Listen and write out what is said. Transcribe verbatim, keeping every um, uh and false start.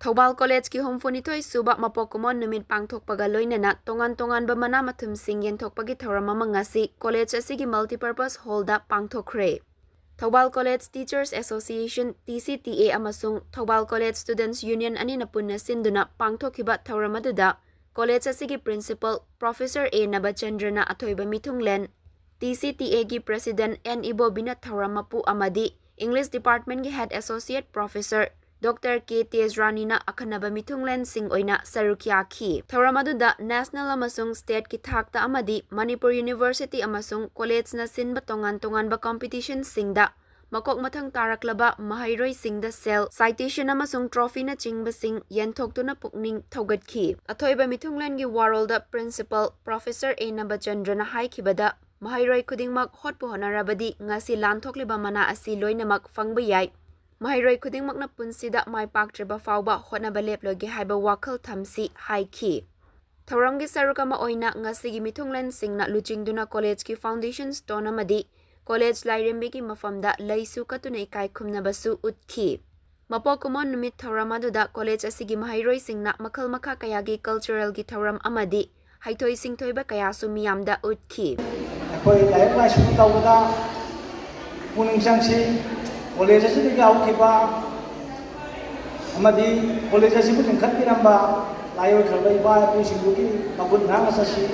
ꯊꯧꯕꯥꯜ ꯀꯣꯂꯦꯖꯀꯤ ꯍꯨꯝꯐꯨꯅꯤꯊꯣꯏ ꯁꯨꯕ ꯃꯄꯣꯛ ꯀꯨꯝꯑꯣꯟ ꯅꯨꯃꯤꯠ ꯄꯥꯡꯊꯣꯛꯄꯒ ꯂꯣꯏꯅꯅ ꯇꯣꯉꯥꯟ ꯇꯣꯉꯥꯟꯕ ꯃꯅꯥ ꯃꯊꯨꯝꯁꯤꯡ ꯌꯦꯟꯊꯣꯛꯄꯒꯤ ꯊꯧꯔꯝ ꯑꯃ ꯉꯁꯤ ꯀꯣꯂꯦꯖ ꯑꯁꯤꯒꯤ multipurpose hallꯗ ꯄꯥꯡꯊꯣꯛꯈ꯭ꯔꯦ꯫ ꯊꯧꯕꯥꯜ college Teachers Association, T C T A, ꯑꯃꯁꯨꯡ ꯊꯧꯕꯥꯜ ꯀꯣꯂꯦꯖ Students Union ꯑꯅꯤꯅ ꯄꯨꯟꯅ ꯁꯤꯟꯗꯨꯅ ꯄꯥꯡꯊꯣꯛꯈꯤꯕ ꯊꯧꯔꯝ ꯑꯗꯨꯗ ꯀꯣꯂꯦꯖ ꯑꯁꯤꯒꯤ principal Professor A ꯅꯕꯆꯟꯗ꯭ꯔꯅ ꯑꯊꯣꯏꯕ ꯃꯤꯊꯨꯡꯂꯦꯟ, T C T Aꯒꯤ President N ꯏꯕꯣꯕꯤꯅ ꯊꯧꯔꯝ ꯃꯄꯨ ꯑꯃꯗꯤ English Departmentꯀꯤ Head Associate Professor Doctor K ꯇꯦꯖꯔꯥꯅꯤꯅ ꯑꯈꯟꯅꯕ ꯃꯤꯊꯨꯡꯂꯦꯟꯁꯤꯡ ꯑꯣꯏꯅ ꯁꯔꯨꯛ ꯌꯥꯈꯤ꯫ ꯊꯧꯔꯝ ꯑꯗꯨꯗ national ꯑꯃꯁꯨꯡ stateꯀꯤ ꯊꯥꯛꯇ ꯑꯃꯗꯤ ꯃꯅꯤꯄꯨꯔ University ꯑꯃꯁꯨꯡ ꯀꯣꯂꯦꯖꯅ ꯁꯤꯟꯕ ꯇꯣꯉꯥꯟ ꯇꯣꯉꯥꯟꯕ competitionꯁꯤꯡꯗ ꯃꯀꯣꯛ ꯃꯊꯪ ꯇꯥꯔꯛꯂꯕ ꯃꯍꯩꯔꯣꯏꯁꯤꯡꯗ ꯁꯦꯜ, citation ꯑꯃꯁꯨꯡ trophyꯅꯆꯤꯡꯕꯁꯤꯡ ꯌꯦꯟꯊꯣꯛꯇꯨꯅ ꯄꯨꯛꯅꯤꯡ ꯊꯧꯒꯠꯈꯤ꯫ ꯑꯊꯣꯏꯕ ꯃꯤꯊꯨꯡꯂꯦꯟꯒꯤ ꯋꯥꯔꯣꯜꯗ Principal Professor A ꯅꯕꯆꯟꯗ꯭ꯔꯅ ꯍꯥꯏꯈꯤꯕꯗ, ꯃꯍꯩꯔꯣꯏ ꯈꯨꯗꯤꯡꯃꯛ ꯍꯣꯠꯄꯨ ꯍꯣꯠꯅꯔꯕꯗꯤ ꯉꯁꯤ ꯂꯥꯟꯊꯣꯛꯂꯤꯕ ꯃꯅꯥ ꯑꯁꯤ ꯂꯣꯏꯅꯃꯛ ꯐꯪꯕ ꯌꯥꯏ꯫ ꯃꯍꯩꯔꯣꯏ ꯈꯨꯗꯤꯡꯃꯛꯅ ꯄꯨꯟꯁꯤꯗ ꯃꯥꯏ ꯄꯥꯛꯇ꯭ꯔꯤꯕ ꯐꯥꯎꯕ ꯍꯣꯠꯅꯕ ꯂꯦꯞꯂꯣꯏꯒꯦ ꯍꯥꯏꯕ ꯋꯥꯈꯜ ꯊꯝꯁꯤ ꯍꯥꯏꯈꯤ꯫ ꯊꯧꯔꯝꯒꯤ ꯁꯔꯨꯛ ꯑꯃ ꯑꯣꯏꯅ ꯉꯁꯤꯒꯤ ꯃꯤꯊꯨꯡꯂꯦꯟꯁꯤꯡꯅ ꯂꯨꯆꯤꯡꯗꯨꯅ ꯀꯣꯂꯦꯖꯀꯤ foundation stone ꯑꯃꯗꯤ ꯀꯣꯂꯦꯖ ꯂꯥꯏꯔꯦꯝꯕꯤꯒꯤ ꯃꯐꯝꯗ ꯂꯩꯁꯨ ꯀꯠꯇꯨꯅ ꯏꯀꯥꯏ ꯈꯨꯝꯅꯕꯁꯨ ꯎꯠꯈꯤ꯫ ꯃꯄꯣꯛ ꯀꯨꯝꯑꯣꯟ ꯅꯨꯃꯤꯠ ꯊꯧꯔꯝ ꯑꯗꯨꯗ ꯀꯣꯂꯦꯖ ꯑꯁꯤꯒꯤ ꯃꯍꯩꯔꯣꯏꯁꯤꯡꯅ ꯃꯈꯜ ꯃꯈꯥ ꯀꯌꯥꯒꯤ culturalꯒꯤ ꯊꯧꯔꯝ ꯑꯃꯗꯤ ꯍꯩꯊꯣꯏ ꯁꯤꯡꯊꯣꯏꯕ ꯀꯌꯥꯁꯨ ꯃꯤꯌꯥꯝꯗ ꯎꯠꯈꯤ꯫ ꯑꯩꯈꯣꯏ ꯂꯥꯏꯔꯤꯛ ꯂꯥꯏꯁꯨ ꯇꯧꯕꯗ ꯄꯨꯛꯅꯤꯡ ꯆꯪꯁꯤ꯫ ꯀꯣꯂꯦꯖ ꯑꯁꯤꯗꯒꯤ ꯍꯧꯈꯤꯕ ꯑꯃꯗꯤ ꯀꯣꯂꯦꯖ ꯑꯁꯤꯕꯨ ꯂꯤꯡꯈꯠꯄꯤꯔꯝꯕ ꯂꯥꯏꯑꯣꯏꯈ꯭ꯔꯕ ꯏꯄꯥ ꯏꯄꯨꯁꯤꯡꯗꯨꯒꯤ ꯃꯈꯨꯠ ꯅꯥꯟꯅ ꯆꯠꯁꯤ꯫